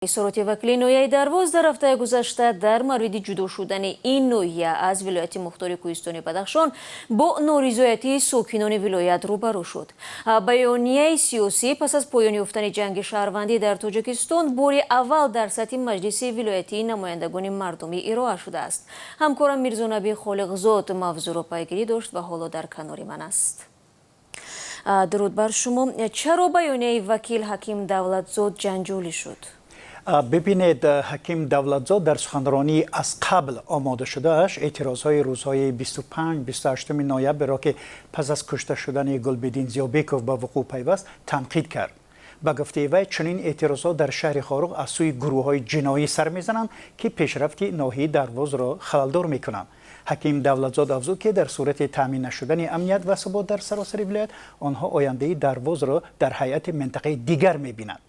Изҳороти вакили ноҳияи Дарвоз дар ҳафтаи гузашта дар мавриди ҷудо шудани ин ноҳия аз вилояти мухтори кӯҳистони Бадахшон бо норизоятии сокинони вилоят рӯбарӯ шуд. Баёнияи сиёсӣ пас аз поён ёфтани ҷанги шаҳрвандӣ дар Тоҷикистон бори аввал дар сатҳи Маҷлиси вилоятии намояндагони мардумӣ ироа шудааст. Ҳамкорам Мирзонаби Холиқзод мавзӯъро пайгирӣ дошт ва ҳоло дар канори ман аст. Дуруд бар шумо. Чаро баёнияи вакил Ҳаким Давлатзод ҷанҷолӣ шуд? Бибинед, Ҳаким Давлатзод дар суханронии аз қабл омода шудааш эътирозҳои рӯзҳои 25, 28 ноябрро, ки пас аз кушта шудани Гулбиддин Зиёбеков ба вуқӯъ пайваст, танқид кард. Ба гуфтаи вай, чунин эътирозҳо дар шаҳри Хоруғ аз сӯи гурӯҳҳои ҷиноӣ сар мезананд, ки пешрафти ноҳияи Дарвозро халалдор мекунанд. Ҳаким Давлатзод афзуд, ки дар сурати таъмин нашудани амният ва субот дар саросари вилоят, онҳо ояндаи Дарвозро дар ҳайати минтақаи дигар мебинанд.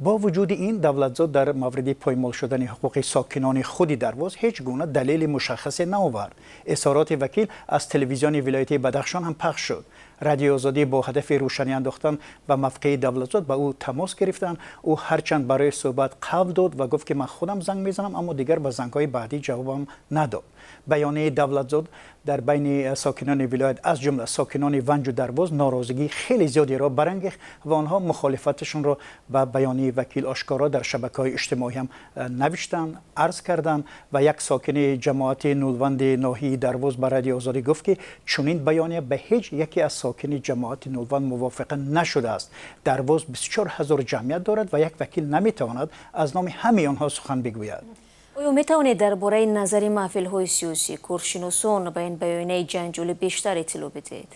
Бо вуҷуди ин, Давлатзод дар мавриди поймол шудани ҳуқуқи сокинони худи Дарвоз ҳеҷ гуна далели мушаххасе наовард. Изҳороти вакил аз телевизиони вилоятии Бадахшон ҳам пахш шуд. Радиои Озодӣ бо ҳадафи рӯшанӣ андохтан ба мавқеи Давлатзод ба ӯ тамос гирифтанд. Ӯ ҳарчанд барои суҳбат қавл дод ва гуфт, ки ман худам занг мезанам, аммо дигар ба зангҳои баъдӣ ҷавобам надод. Баёнияи Давлатзод дар байни сокинони вилоят, аз ҷумла сокинони Ванҷу Дарвоз, норозигии хеле зиёдеро барангехт ва онҳо мухолифаташонро ба баёнияи вакил ошкоро дар шабакаҳои иҷтимоӣ ҳам навиштанд, арз карданд. Ва як сокини ҷамоати Нулванди ноҳияи Дарвоз ба Радиои Озодӣ гуфт, ки чунин баёния ба ҳеҷ яке аз сокини ҷамоати Нулванд мувофиқа нашудааст. Дарвоз 24 ҳазор ҷамъият дорад ва як вакил наметавонад аз номи ҳамаи онҳо сухан бигӯяд. Оё метавонед дар бораи назари маҳфилҳои сиёсӣ, коршиносон ба ин баёнияи ҷанҷолӣ бештар иттилоъ бидиҳед?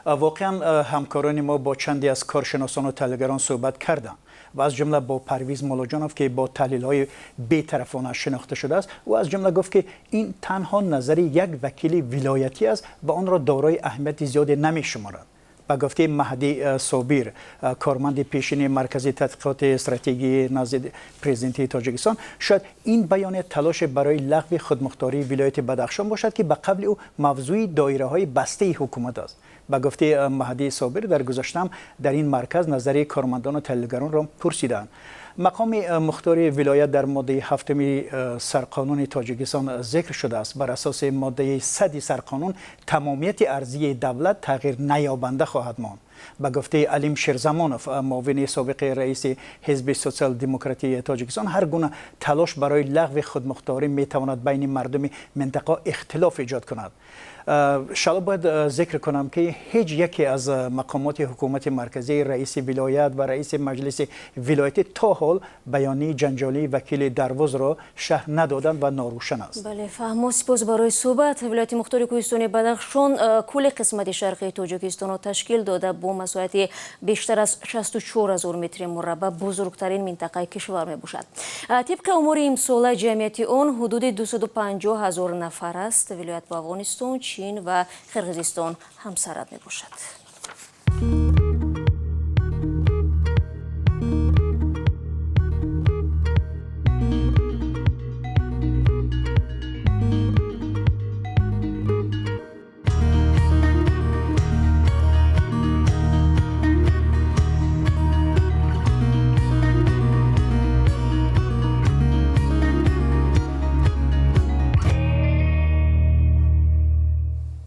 Воқеан, ҳамкорони мо бо чанде аз коршиносону таҳлилгарон суҳбат карданд ва аз ҷумла бо Парвиз Муллоҷонов, ки бо таҳлилҳои бетарафона шинохта шудааст. Ӯ аз ҷумла гуфт, ки ин танҳо назари як вакили вилоятӣ аст ва онро дорои аҳамияти зиёде намешуморад. Ба гуфтаи Маҳдӣ Собир, корманди пешини Маркази тадқиқоти стратегии назди президенти Тоҷикистон, шояд ин баёния талоше барои лағви худмухтории вилояти Бадахшон бошад, ки ба қавли ӯ мавзӯи доираҳои бастаи ҳукумат аст. Ба гуфтаи Маҳдӣ Собир, дар гузаштаам дар ин марказ назари кормандону таҳлилгаронро пурсиданд. Мақоми мухтори вилоят дар моддаи ҳафтуми сарқонуни Тоҷикистон зикр шудааст. Бар асоси моддаи 100-и сарқонун, тамомияти арзии давлат тағйир наёбанда хоҳад монд. Ба гуфтаи Алим Шерзамонов, муовини собиқи раиси Ҳизби Социал-демократии Тоҷикистон, ҳар гуна талош барои лағви худмухторӣ метавонад байни мардуми минтақа ихтилоф эҷод кунад. Шало, бояд зикр кунам, ки ҳеҷ яке аз мақомоти ҳукумати марказӣ, раиси вилоят ва раиси маҷлиси вилоятӣ то ҳол баёнияи ҷанҷолии вакили Дарвозро шарҳ надоданд ва норӯшан аст. Бале, фаҳмо. Сипос барои суҳбат. Вилояти мухтори кӯҳистони Бадахшон кулли қисмати шарқии Тоҷикистонро ташкил дода, бо масоҳати бештар аз 64 ҳазор метри мураббаъ бузургтарин минтақаи кишвар мебошад. Тибқи омори имсола, ҷамъияти он ҳудуди 250 ҳазор нафар аст. Вилоят бо Афғонистон, Чин ва Қирғизистон ҳамсарҳад мебошад.